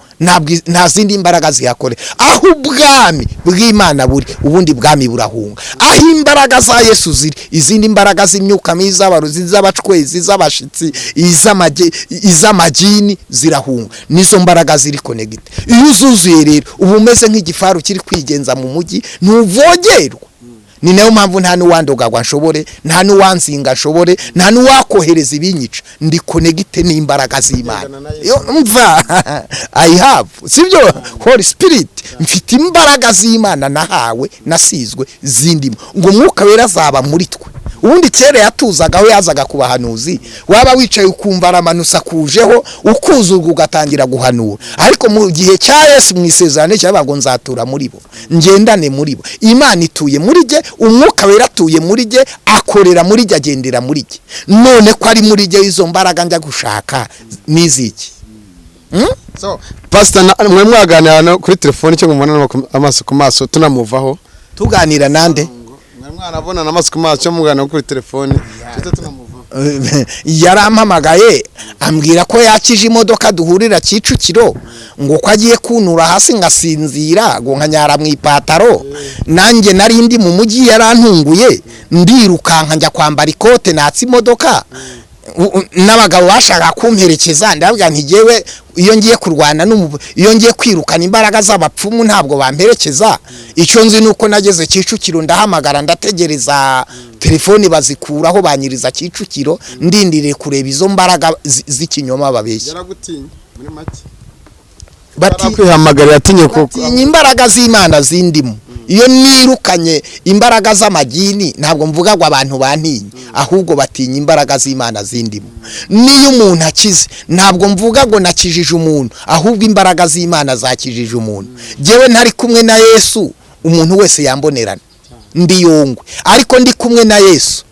nta zindi mbaraga zihakore. Aho ubwami bw'Imana buri, ubundi bwami burahunga. Aho imbaraga za Yesu ziri, izindi mbaraga z'imyuka mibi, z'abarozi, z'abacwezi, z'abashitsi, iz'amagini zirahunga. Nizo mbaraga ziri connecté. Iyo uzuzuye rero uba umeze nk'igifaru kiri kwigenza mu mujyi, ntuvogerwa. Ni nayo mpamvu nta n'uwandoga ngo nshobore, nta n'uwanzinga nshobore, nta n'uwakohereza ibinyica. Ndi connecté n'imbaraga z'Imana. Yo, mva, I have, sibyo, Holy Spirit. Mfite imbaraga z'Imana nahawe, nasizwe, zindimo, ngo Umwuka Wera azaba muri twe. Ubundi kera yatuzaga aho yazaga ku bahanuzi, waba wicaye ukumva aramanusa kujeho, ukuzurwa, ugatangira guhanura. Ariko mu gihe cya Yesu, mu isezerano cyabaga ngo: "Nzatura muri bo, ngendane muri bo." Imana ituye muri jye, Umwuka Wera atuye muri jye, akorera muri jye, agendera muri jye. None ko ari muri jye, izo mbaraga njya gushaka n'iziki? So pastor, mwe mwaganira no kuri telefone cyangwa mubonana amaso ku maso tunamuvaho? Tuganira nande? Mwe mwarabonana amaso ku maso cyangwa muganira kuri telefone tuhite tunamuvaho? Yarampamagaye ambwira ko yakije imodoka, duhurira Kicukiro, ngo ko agiye kuntura hasi ngasinzira, ngo nkanyara mu ipataro. Nanjye nari ndi mu mujyi, yarantunguye, ndirukanka njya kwambara ikote, natse imodoka. N'abagabo bashaka kumperekeza, ndabwira nti: "Jyewe iyo ngiye kurwana iyo ngiye kwirukana imbaraga z'abapfumu ntabwo bamperekeza." Icyo nzi ni uko nageze Kicukiro, ndahamagara, ndategereza, telefoni bazikuraho, banyiriza Kicukiro, ndindiriye kureba izo mbaraga z'ikinyoma babeshya. Yaragutinye muri make? Bati Yarakwihamagariye atinye kuko Batinya imbaraga z'Imana zindimo. Iyo nirukanye imbaraga z'amagini, ntabwo mvuga ngo abantu bantinye, ahubwo batinya imbaraga z'Imana zindimo. Niyo umuntu akize, ntabwo mvuga ngo nakijije umuntu, ahubwo imbaraga z'Imana zakijije umuntu. Jyewe ntari kumwe na Yesu, umuntu wese yambonerana, ndi yongwe. Ariko ndi kumwe na Yesu,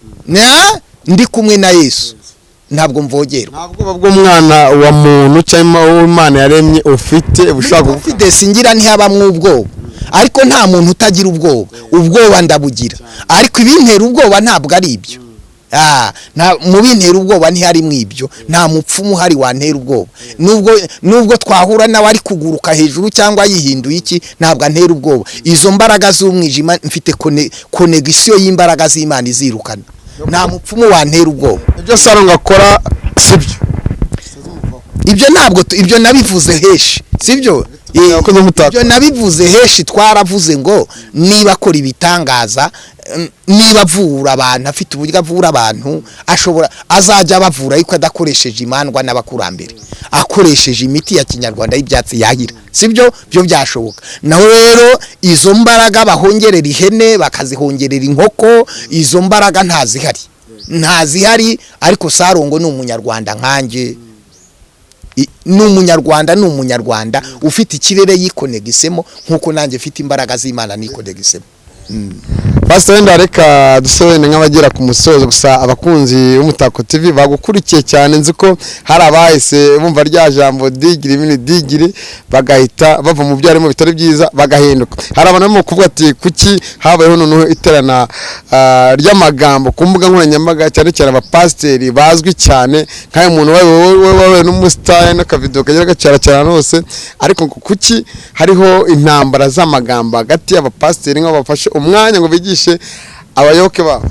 ndi kumwe na Yesu, ntabwo mvogerwa. Nta bwoba bw'umwana wa muntu cyangwa uw'Imana yaremye ufite bushobora Confidence ngira ntihabamwo ubwoba. Ariko nta muntu utagira ubwoba, ubwoba ndabugira, ariko ibintera ubwoba ntabwo ari ibyo. Mu bintera ubwoba ntiharimo ibyo, nta mupfumu uhari wantera ubwoba. Nubwo twahura nawe ari kuguruka hejuru cyangwa yihinduye iki, ntabwo antera ubwoba. Izo mbaraga z'umwijima mfite connexion y'imbaraga z'Imana izirukana, nta mupfumu wantera ubwoba. Ibyo Sarongo akora sibyo? Ibyo ntabwo ibyo nabivuze heshi, sibyo? Yakoze umutako. Ibyo nabivuze heshi. Twaravuze ngo niba akora ibitangaza, niba avura abantu, afite uburyo avura abantu, ashobora azajya abavura ariko adakoresheje imandwa n'abakurambere, akoresheje imiti ya kinyarwanda y'ibyatsi yahira, sibyo? Byo byashoboka. Naho rero izo mbaraga bahongerera ihene, bakazihongerera inkoko, izo mbaraga ntazihari, ntazihari. Ariko Sarongo ni umunyarwanda nkanjye. Ni umunyarwanda, ni umunyarwanda ufite ikirere yikonegisemo nk'uko nanjye mfite imbaraga z'Imana nikonegisemo. Pastor, wenda reka dusobanure nk'abagera ku musozo. Gusa abakunzi b'Umutako TV bagukurikiye cyane, nzi ko hari abahise bumva rya jambo digiri mini digiri, bagahita bava mu byo harimo bitari byiza, bagahinduka. Hari abantu barimo kuvuga ati: "Kuki habayeho noneho iterana ry'amagambo ku mbuga nkoranyambaga, cyane cyane abapasiteri bazwi cyane nk'ayo muntu wabaye n'umusitari n'akavido kagira gacara cyane hose?" Ariko ngo kuki hariho intambara z'amagambo hagati y'abapasiteri, nk'aho bafashe umwanya ngo bigishe abayoboke babo?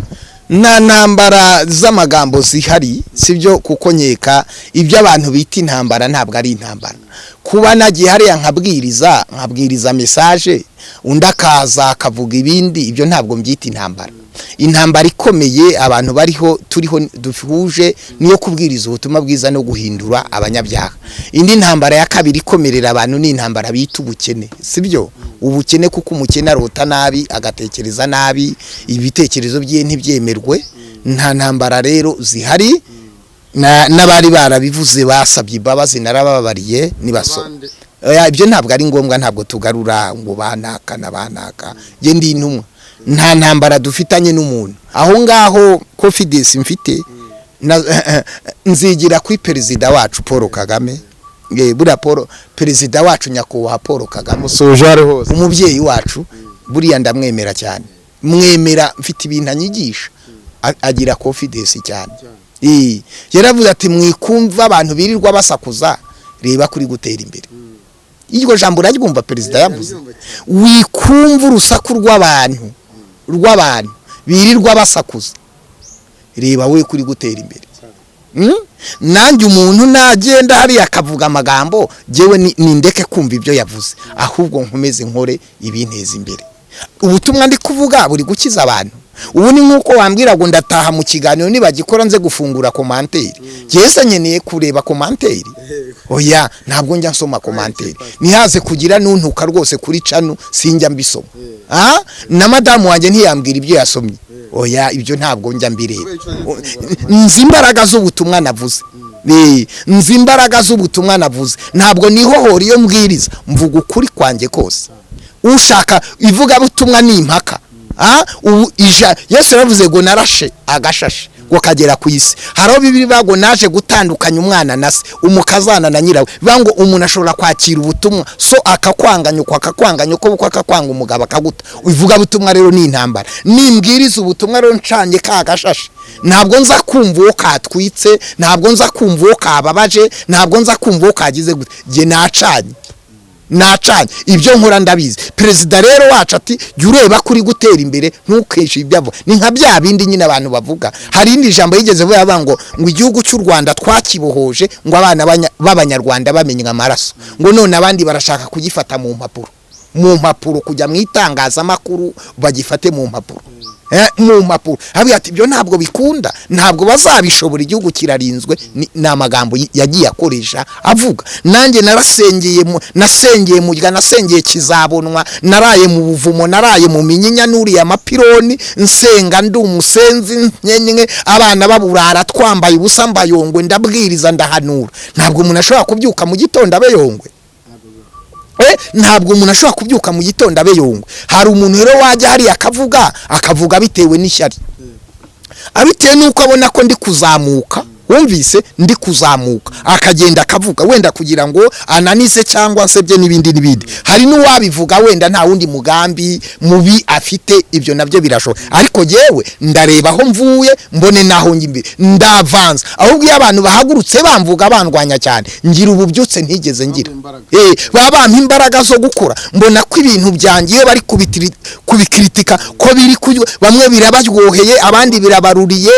Nta ntambara z'amagambo zihari, sibyo? Kuko nkeka ibyo abantu bita intambara ntabwo ari intambara. Kuba nagiye hariya nkabwiriza message, undi akaza akavuga ibindi, ibyo ntabwo mbyita intambara. Intambara ikomeye abantu bariho, turiho, duhuje, niyo kubwiriza ubutumwa bwiza no guhindura abanyabyaha. Indi ntambara ya kabiri ikomerera abantu ni intambara bita ubukene, sibyo? Ubukene, kuko umukene arota nabi, agatekereza nabi, ibitekerezo bye ntibyemerwe. Nta ntambara rero zihari. N'abari barabivuze basabye imbabazi, narababariye nibaso. Oya, ibyo ntabwo ari ngombwa, ntabwo tugarura ngo banaka na banaka. Njye ndi intumwa, nta ntambara dufitanye n'umuntu aho ngaho. Confidence mfite nzigira kuri perezida wacu Paul Kagame. Buriya Paul, perezida wacu, nyakubahwa Paul Kagame, Musuhuje aho ari hose. umubyeyi wacu, buriya ndamwemera cyane, mwemera mfite ibintu anyigisha. Agira confidence cyane. Yaravuze ati: "Mwikumva abantu birirwa basakuza, reba kuri gutera imbere." Iryo jambo uraryumva? Perezida yavuze: "Wikumva urusaku rw'abantu birirwa basakuza, reba we kuri gutera imbere." Nanjye umuntu nagenda hariya akavuga amagambo, jyewe nindeke kumva ibyo yavuze, ahubwo nkomeze nkore ibinteza imbere. Ubutumwa ndi kuvuga buri gukiza abantu. Ubu ni nk'uko wambwira ngo ndataha mu kiganiro nibagikora nze gufungura commentaire. Jyewe nkeneye kureba commentaire? Oya, ntabwo njya nsoma commentaire. Ntihaze kugira nuntuka rwose kuri channel, sinjya mbisoma. Na madamu wanjye ntiyambwira ibyo yasomye. Oya, ibyo ntabwo njya mbireba. Nzi imbaraga z'ubutumwa navuze. Nzi imbaraga z'ubutumwa navuze. Ntabwo nihohora iyo mbwiriza, mvuga ukuri kwanjye kose. Ushaka ivugabutumwa ni impaka. Ubu ija Yesu yaravuze ngo narashe agashashe ngo kagera ku isi. Hari aho Bibiri bago naje gutandukanya umwana na se, umukazana na nyirawe. Bivuga ngo umuntu ashobora kwakira ubutumwa, so akakwanga, nyoko akakwanga, nyoko bukwe akakwanga, umugabo akaguta. Ivugabutumwa rero ni intambara. Nimbwiriza ubutumwa rero ncanye ka gashashe, ntabwo nza kumva uwo katwitse, ntabwo nza kumva uwo kababaje, ntabwo nza kumva uwo kagize gute. Jye nacanye, nacanye, ibyo nkora ndabizi. Perezida rero wacu ati: "Jya ureba ko uri gutera imbere, ntukeshe ibyo avuga." Ni nka bya bindi nyine abantu bavuga. Hari irindi jambo yigeze vuba ngo igihugu cy'u Rwanda twakibohoje, ngo abana b'abanyarwanda bamenye amaraso, ngo none abandi barashaka kugifata mu mpapuro, mu mpapuro, kujya mu itangazamakuru bagifate mu mpapuro, mu mpapuro. Avuga ati: "Ibyo ntabwo bikunda, ntabwo bazabishobora, igihugu kirarinzwe." Ni amagambo yagiye akoresha avuga. Nanjye narasengeye, nasengeye murya, nasengeye kizabonwa, naraye mu buvumo, naraye mu minyinya, nuriye amapironi nsenga, ndi umusenzi nkenye, abana baburara, twambaye ubusa, mbayongwe, ndabwiriza, ndahanura. Ntabwo umuntu ashobora kubyuka mu gitondo abe yongwe. Ntabwo umuntu ashobora kubyuka mu gitondo abe yongwe. Hari umuntu rero wajya hariya akavuga bitewe n'ishyari, abitewe n'uko abona ko ndi kuzamuka. Wumvise ndi kuzamuka, akagenda akavuga wenda kugira ngo ananize cyangwa nsebye n'ibindi n'ibindi. Hari n'uwabivuga wenda nta wundi mugambi mubi afite, ibyo nabyo birashoboka. Ariko yewe ndareba aho mvuye, mbone naho njya imbere, ndavanza. Ahubwo iyo abantu bahagurutse bamvuga, bandwanya cyane, ngira ububyutse ntigeze ngira. Baba bampa imbaraga zo gukora. Mbona ko ibintu byanjye iyo bari kubikritika, ko biri bamwe birabaryoheye, abandi birabaruriye,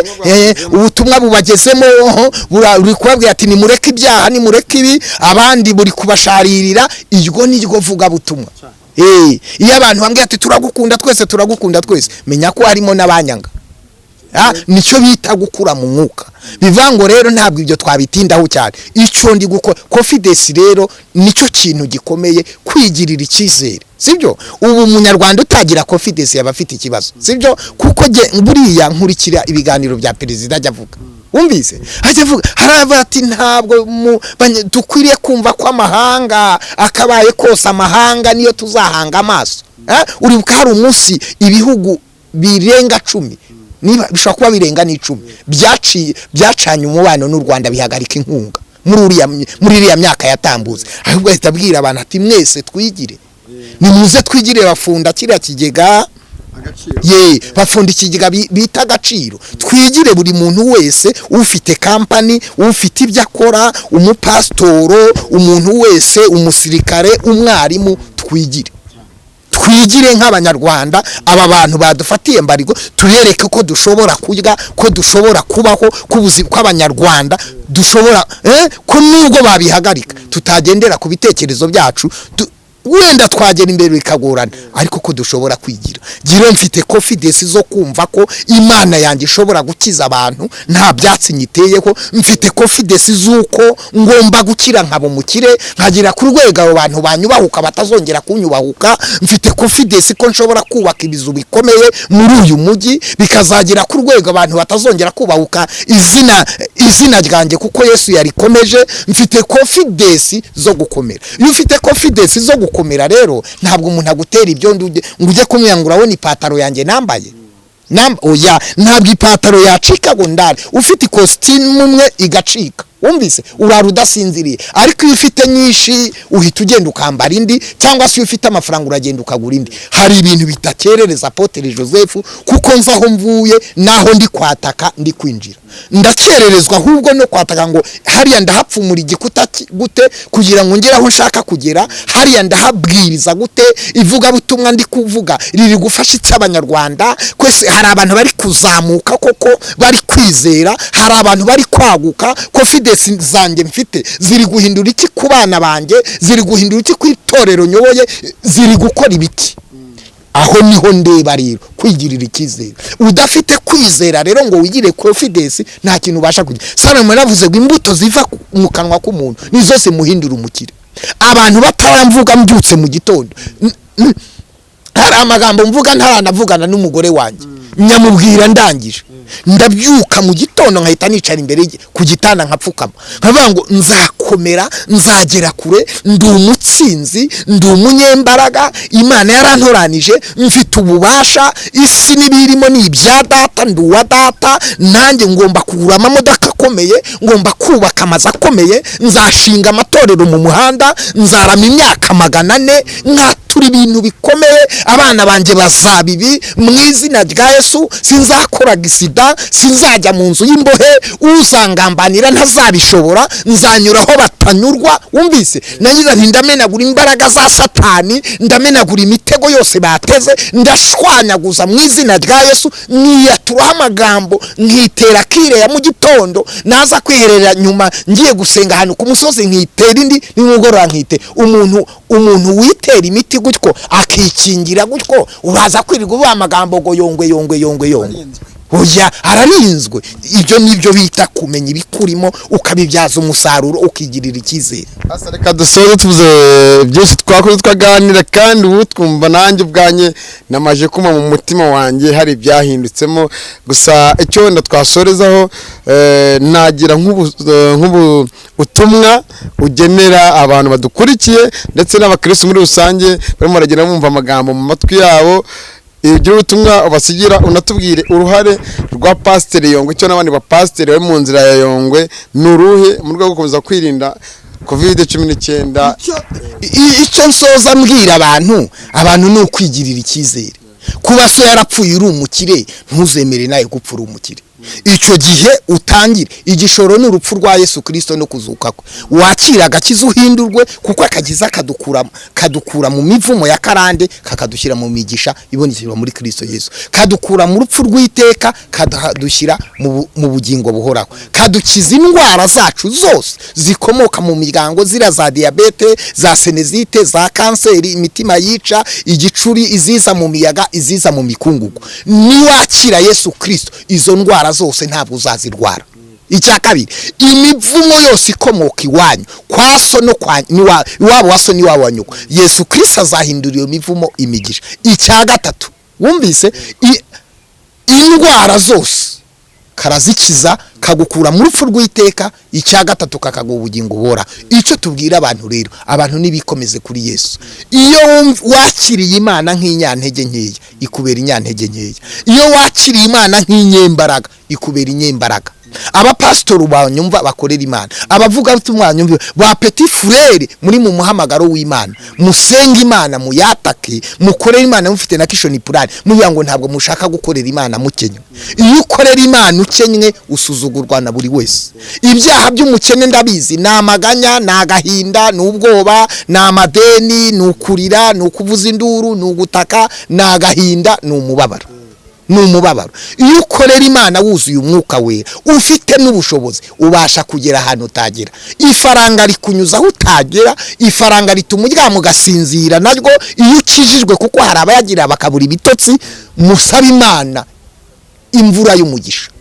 ubutumwa bubagezemo, buri kubabwira ati nimureke ibyaha, nimureke ibi, abandi buri kubasharirira. Iryo ni ryo vugabutumwa. Iyo abantu bambwiye ati turagukunda twese, turagukunda twese, menya ko harimo n'abanyanga. Nicyo bita gukura mu mwuka. Bivuga ngo rero ntabwo ibyo twabitindaho cyane. Icyo ndi gukora, confidence rero nicyo kintu gikomeye, kwigirira icyizere, sibyo? Ubu umunyarwanda utagira confidence yaba afite ikibazo, sibyo? Kuko jye buriya nkurikira ibiganiro bya perezida ajya avuga, wumvise ajya avuga, haravuga ati ntabwo dukwiriye kumva ko amahanga akabaye kose, amahanga niyo tuzahanga amaso. Uribuka hari umunsi ibihugu birenga 10, niba bishobora kuba birenga n'10, byacanye umubano n'u Rwanda, bihagarika inkunga muri iriya myaka yatambutse. Ahubwo ahita abwira abantu ati mwese twigire, nimuze twigire. Bafunda kiriya kigega, ye bafunda ikigega bita Agaciro. Twigire, buri muntu wese ufite kampani, ufite ibyo akora, umupasitoro, umuntu wese, umusirikare, umwarimu, twigire, twigire nk'abanyarwanda. Aba bantu badufatiye mbarigo, tubereke ko dushobora kurya, ko dushobora kubaho, ko ubuzima kw'abanyarwanda dushobora, ko nubwo babihagarika tutagendera ku bitekerezo byacu, wenda twagera imbere bikagorana, ariko ko dushobora kwigira. Gira mfite confidence zo kumva ko Imana yanjye ishobora gukiza abantu nta byatsi nyiteyeho. Mfite confidence z'uko ngomba gukira, nkaba umukire, nkagera ku rwego abo bantu banyubahuka batazongera kunyubahuka. Mfite confidence ko nshobora kubaka ibizu bikomeye muri uyu mujyi, bikazagera ku rwego abantu batazongera kubahuka izina ryanjye, kuko Yesu yarikomeje. Mfite confidence zo gukomera. Iyo ufite confidence zo gukomera rero, ntabwo umuntu agutera ibyo ngo ujye kumwira ngo urabona ipataro yanjye nambaye. Oya, ntabwo ipataro yacika ngo ndare. Ufite ikositimu umwe igacika, wumvise urara udasinziriye. Ariko iyo ufite nyinshi uhita ugenda ukambara indi, cyangwa se iyo ufite amafaranga uragenda ukagura indi. Hari ibintu bitakerereza Apotre Joseph, kuko nzi aho mvuye naho ndi kwataka, ndi kwinjira. Ndakererezwa ahubwo no kwataka ngo hariya ndahapfumura igikuta gute kugira ngo ngere aho nshaka kugera, hariya ndahabwiriza gute, ivugabutumwa ndi kuvuga riri gufasha iki abanyarwanda. Kwese hari abantu bari kuzamuka koko bari kwizera, hari abantu bari kwaguka. Confidence zanjye mfite ziri guhindura iki ku bana banjye, ziri guhindura iki ku itorero nyoboye, ziri gukora ibiki? Aho niho ndeba rero kwigirira icyizere. Udafite kwizera rero ngo wigire confidence, nta kintu ubasha kugira. Salomo yaravuze ngo imbuto ziva mu kanwa k'umuntu nizo zimuhindura umukire. Abantu bataramvuga, mbyutse mu gitondo, hari amagambo mvuga ntaranavugana n'umugore wanjye, nyamubwira ndangije. Ndabyuka mu gitondo nkahita nicara imbere ku gitanda, nkapfukama, nkavuga ngo nzakomera, nzagera kure, ndi umutsinzi, ndi umunyembaraga, Imana yarantoranije, mfite ububasha, isi n'ibirimo ni ibya data, ndi uwa data. Nanjye ngomba kugura amamodoka akomeye, ngomba kubaka amazu akomeye, nzashinga amatorero mu muhanda, nzarama imyaka 400, nkatura ibintu bikomeye, abana banjye bazaba ibi mu izina rya Yesu, sinzakora gisida, sinzajya mu nzu y'imbohe, uzangambanira ntazabishobora, nzanyura aho batanyurwa. Wumvise nangiza nti ndamenagura imbaraga za Satani, ndamenagura imitego yose bateze, ndashwanyaguza mu izina rya Yesu. Nkiyaturaho amagambo, nkitera kire ya mu gitondo, naza kwiherera nyuma ngiye gusenga ahantu ku musozi nkitera indi, nimugoroba nkite. Umuntu witera imiti gutyo, akikingira gutyo, uraza kwirirwa uvuga amagambo ngo yongwe yongwe yongwe yongwe? Oya, ararinzwe. Ibyo nibyo bita kumenya ibikurimo ukabibyaza umusaruro, ukigirira icyizere. Asa, reka dusoze. Tuvuze byinshi twakoze, twaganira, kandi ubu twumva nanjye ubwanjye namaje kuma mu mutima wanjye hari ibyahindutsemo. Gusa icyo wenda twasorezaho, nagira nk'ubu ubutumwa ugenera abantu badukurikiye ndetse n'abakirisitu muri rusange barimo baragenda bumva amagambo mu matwi yabo. Ugire ubutumwa ubasigira, unatubwire uruhare rwa Pasiteri Yongwe cyo n'abandi bapasiteri bari mu nzira ya Yongwe ni uruhe mu rwego rwo gukomeza kwirinda COVID-19. Icyo nsoza mbwira abantu ni ukwigirira icyizere. Kuba so yarapfuye uri umukire, ntuzemere nawe gupfa uri umukire. Icyo gihe utangire igishoro ni urupfu rwa Yesu Kirisito no kuzuka kwe, wakira agakiza, uhindurwe, kuko akagiza kadukura mu mivumo ya karande, kakadushyira mu migisha ibonekerwa muri Kirisito Yesu, kadukura mu rupfu rw'iteka, kadushyira mu bugingo buhoraho, kadukiza indwara zacu zose zikomoka mu miryango, ziriya za diyabete, za sinusite, za kanseri, imitima yica, igicuri, iziza mu miyaga, iziza mu mikungugu. Niwakira Yesu Kirisito, izo ndwara zose ntabwo uzazirwara. Icya kabiri, imivumo yose ikomoka iwanyu kwa so no kwa iwabo wa so n'iwabo wa nyoko, Yesu Kirisito azahindura iyo mivumo imigisha. Icya gatatu, wumvise, indwara zose karazikiza, kagukura mu rupfu rw'iteka. Icya gatatu, kakaguha ubugingo buhora. Icyo tubwira abantu rero, abantu nibikomeze kuri Yesu. Iyo wakiriye Imana nk'inyantege nkeya, ikubera inyantege nkeya. Iyo wakiriye Imana nk'inyembaraga, ikubera inyembaraga. Abapasitori banyumva bakorera Imana, abavugabutumwa banyumva, ba petit frère muri mu muhamagaro w'Imana, musenge Imana, muyatake, mukorere Imana mufite na action plan, muvuga ngo ntabwo mushaka gukorera Imana mukenywe. Iyo ukorera Imana ukenywe, usuzugurwa na buri wese. Ibyaha by'umukene ndabizi: ni amaganya, ni agahinda, ni ubwoba, ni amadeni, ni ukurira, ni ukuvuza induru, ni ugutaka, ni agahinda, ni umubabaro, ni umubabaro. Iyo ukorera Imana wuzuye Umwuka Wera, ufite n'ubushobozi, ubasha kugera ahantu utagera. Ifaranga rikunyuza aho utagera, ifaranga rituma uryama ugasinzira naryo iyo ukijijwe, kuko hari abayagira bakabura ibitotsi. Musaba Imana imvura y'umugisha.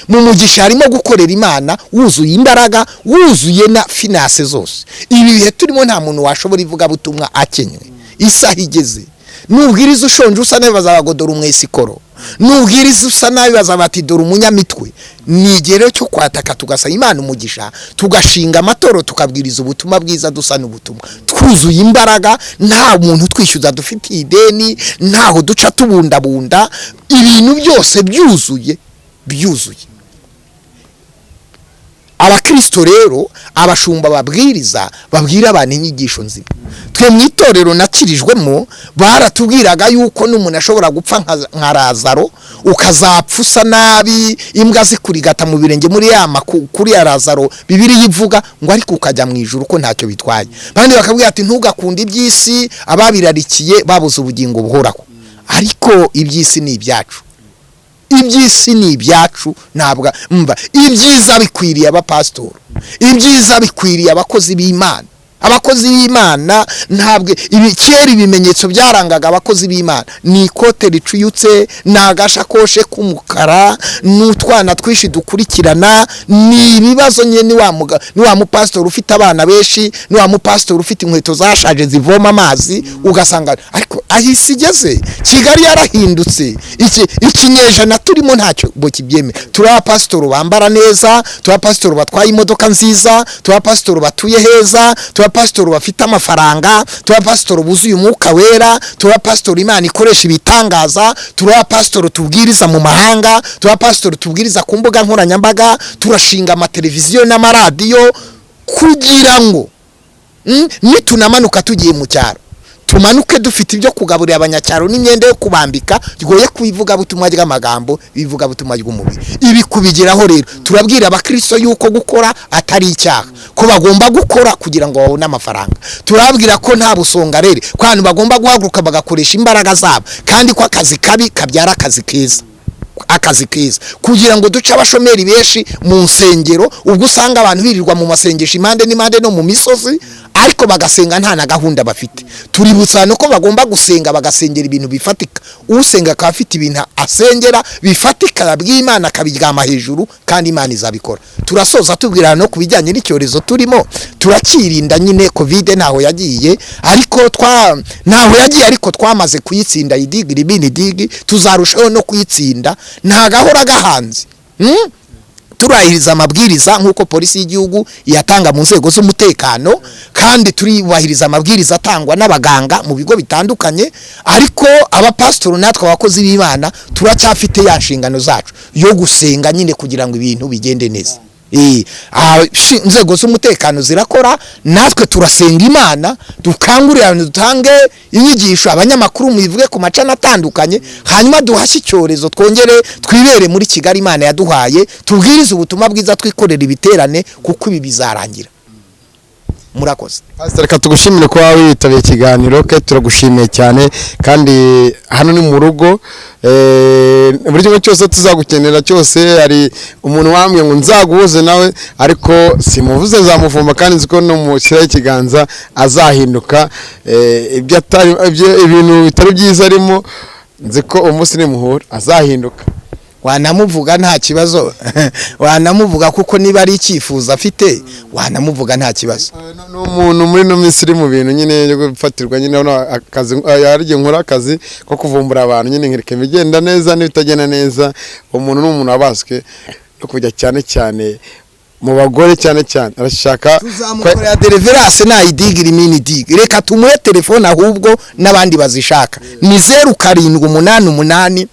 Mu mugisha harimo gukorera Imana wuzuye imbaraga, wuzuye na finance zose. Ibi bihe turimo, nta muntu washobora ivugabutumwa akenywe. Isaha igeze, nubwiriza ushonje, usa nabi, bazabagodora umwesikoro. Nubwiriza usa nabi, bazabati dore umunyamitwe. Ni igihe rero cyo kwataka, tugasaba Imana umugisha, tugashinga amatoro, tukabwiriza ubutumwa bwiza dusa n'ubutumwa, twuzuye imbaraga, nta muntu twishyuza dufitiye ideni, ntaho duca tubundabunda, ibintu byose byuzuye, byuzuye. Abakristo rero, abashumba babwiriza, babwira abantu inyigisho nzima. Twe mu itorero nakirijwemo baratubwiraga yuko n'umuntu ashobora gupfa nka Lazaro, ukazapfa usa nabi, imbwa zikurigata mu birenge muri ya kuri ya Lazaro Bibiliya ivuga ngo, ariko ukajya mu ijuru, ko ntacyo bitwaye. Abandi bakabwira ati ntugakunde iby'isi, ababirarikiye babuze ubugingo buhoraho. Ariko iby'isi ni ibyacu, iby'isi ni ibyacu. Ntabwo mva ibyiza bikwiriye abapasitori, ibyiza bikwiriye abakozi b'Imana. Abakozi b'Imana ntabwo ibi kera ibimenyetso byarangaga abakozi b'Imana ni ikote ricuyutse, ni agashakoshe k'umukara, n'utwana twinshi dukurikirana. Ni ibibazo nyine, ni wa mupasitori ufite abana benshi, ni wa mupasitori ufite inkweto zashaje zivoma amazi, ugasanga. Ariko aho isi igeze, Kigali yarahindutse, iki ikinyejana turimo ntacyo bo kibyemera. Turi abapasitori bambara neza, turi abapasitori batwaye imodoka nziza, turi abapasitori batuye heza, turi abapasitori bafite amafaranga, turi abapasitori buzuye Umwuka Wera, turi abapasitori Imana ikoresha ibitangaza, turi abapasitori tubwiriza mu mahanga, turi abapasitori tubwiriza ku mbuga nkoranyambaga, turashinga amateleviziyo n'amaradiyo kugira ngo nitunamanuka tugiye mu cyaro, tumanuke dufite ibyo kugaburira abanyacyaro n'imyenda yo kubambika, rwoye kubivugabutumwa ry'amagambo, ibivugabutumwa ry'umubiri. Ibi kubigeraho rero, turabwira abakristo yuko gukora atari icyaha, ko bagomba gukora kugira ngo babone amafaranga. Turababwira ko nta busongarere, ko abantu bagomba guhaguruka bagakoresha imbaraga zabo, kandi ko akazi kabi kabyara akazi keza, akazi keza, kugira ngo duce abashomeri benshi mu nsengero. Ubwo usanga abantu birirwa mu masengesho impande n'impande no mu misozi, ariko bagasenga nta na gahunda bafite. Tuributsa abantu ko bagomba gusenga, bagasengera ibintu bifatika. Usenga akaba afite ibintu asengera bifatika, yabwiye Imana, akabiryama hejuru, kandi Imana izabikora. Turasoza tubwira no ku bijyanye n'icyorezo turimo, turakirinda nyine. COVID ntaho yagiye, ariko ntaho yagiye, ariko twamaze kuyitsinda. Idigiri bini digi, tuzarushaho no kuyitsinda. Nta gahora gahanze. Turubahiriza amabwiriza nk'uko polisi y'igihugu iyatanga mu nzego z'umutekano, kandi turubahiriza amabwiriza atangwa n'abaganga mu bigo bitandukanye. Ariko abapasitori natwe abakozi b'Imana turacyafite ya nshingano zacu yo gusenga nyine kugira ngo ibintu bigende neza. Inzego z'umutekano zirakora, natwe turasenga Imana, dukangurira abantu, dutange inyigisho, abanyamakuru mubivuge ku macana atandukanye, hanyuma duhashye icyorezo, twongere twibere muri Kigali Imana yaduhaye, tubwirize ubutumwa bwiza, twikorere ibiterane, kuko ibi bizarangira. Murakoze. Pastor, reka tugushimire kuba witabiriye ikiganiro ke, turagushimiye cyane. Kandi hano ni mu rugo, buri kimwe cyose tuzagukenera cyose. Hari umuntu wambwiye ngo nzaguhuze nawe, ariko simuvuze, nzamuvumba, kandi nzi ko numushyiraho ikiganza azahinduka. Ibyo atari ibintu bitari byiza arimo, nzi ko umunsi nimuhura azahinduka. Wanamuvuga nta kibazo, wanamuvuga, kuko niba ari icyifuzo afite wanamuvuga nta kibazo. Ni umuntu muri ino minsi uri mu bintu nyine byo gufatirwa nyine. Urabona akazi, hari igihe nkora akazi ko kuvumbura abantu nyine, nkereka ibigenda neza n'ibitagenda neza. Uwo muntu ni umuntu wabaswe no kujya cyane cyane mu bagore, cyane cyane arashaka. Tuzamukorera deliverance nayidigira imini digi. Reka tumuhe telefone ahubwo n'abandi bazishaka, ni 0788541118,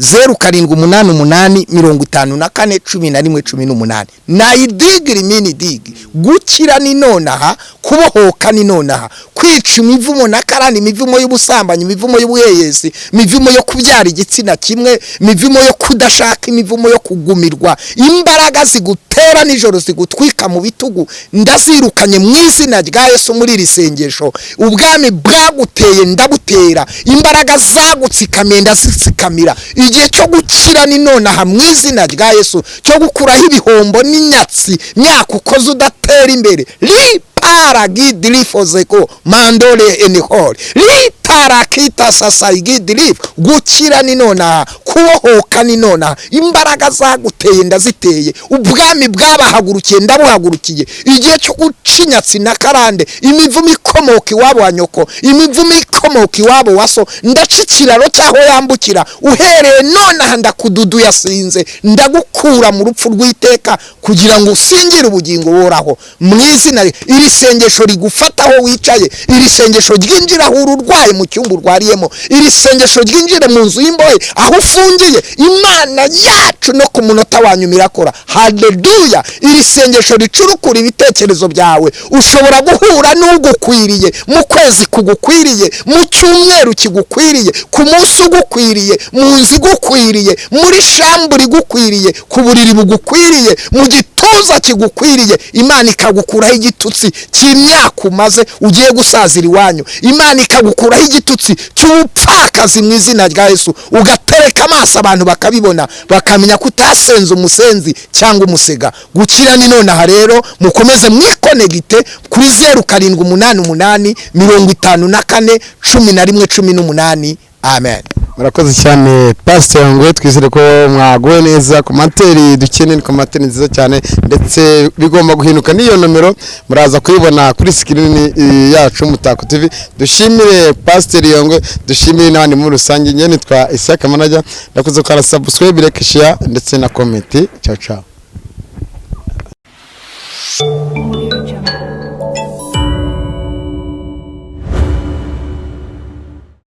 0788541118. Nayidigira imini digi. Gukira ni nonaha, kubohoka ni nonaha, kwica imivumo na karani, imivumo y'ubusambanyi, imivumo y'ubuheyesi, imivumo yo kubyara igitsina kimwe, imivumo yo kudashaka, imivumo yo kugumirwa, imbaraga zigutera nijoro zigutwika mu bitugu, ndazirukanye mu izina rya Yesu. Muri iri sengesho, ubwami bwaguteye ndabutera, imbaraga zagutsikamiye ndazitsikamira. Igihe cyo gukira ni nonaha mu izina rya Yesu, cyo gukuraho ibihombo n'inyatsi myaka ukoze udatera imbere. Riparagidilifozeko mandole enihori ritarakita sasayigidilif. Gukira ni nonaha, kubohoka ni nonaha. Imbaraga zaguteye ndaziteye, ubwami bwabahagurukiye ndabuhagurukiye. Igihe cyo guca inyatsi na karande, imivumo ikomoka iwabo wa nyoko, imivumo ikomoka iwabo wa so, ndaca ikiraro cy'aho yambukira. Uhereye nonaha ndakududu yasinze, ndagukura mu rupfu rw'iteka kugira ngo usingire ubugingo buhoraho mu izina. Iri sengesho rigufata aho wicaye, iri sengesho ryinjira aho uri urwaye mu cyumba urwariyemo, iri sengesho ryinjire mu nzu y'imbohe aho ufungiye. Imana yacu no ku munota wa nyuma irakora. Haleluya! Iri sengesho ricurukura ibitekerezo byawe. Ushobora guhura n'ugukwiriye mu kwezi kugukwiriye, mu cyumweru kigukwiriye, ku munsi ugukwiriye, mu nzu igukwiriye, muri chambre igukwiriye, ku buriri bugukwiriye, mu gituza kigukwiriye. Imana ikagukuraho igitutsi cy'imyaka umaze ugiye gusazira iwanyu, Imana ikagukuraho igitutsi cy'ubupfakazi mu izina rya Yesu, ugatereka amaso abantu bakabibona, bakamenya ko utasenze umusenzi cyangwa umusega. Gukira ni nonaha. Rero mukomeze mwikonegite kuri 0788541118. Amen. Murakoze cyane, Pastor Yongwe. Twizere ko mwaguwe neza. Commentaire dukeneye ni commentaire nziza cyane, ndetse bigomba guhinduka. N'iyo nomero muraza kuyibona kuri screen yacu Mutako TV. Dushimire Pastor Yongwe, dushimire n'abandi muri rusange. Nyene nitwa Isaac Manager, ndakuze ko subscribe, like, share ndetse na comment. Ciao ciao.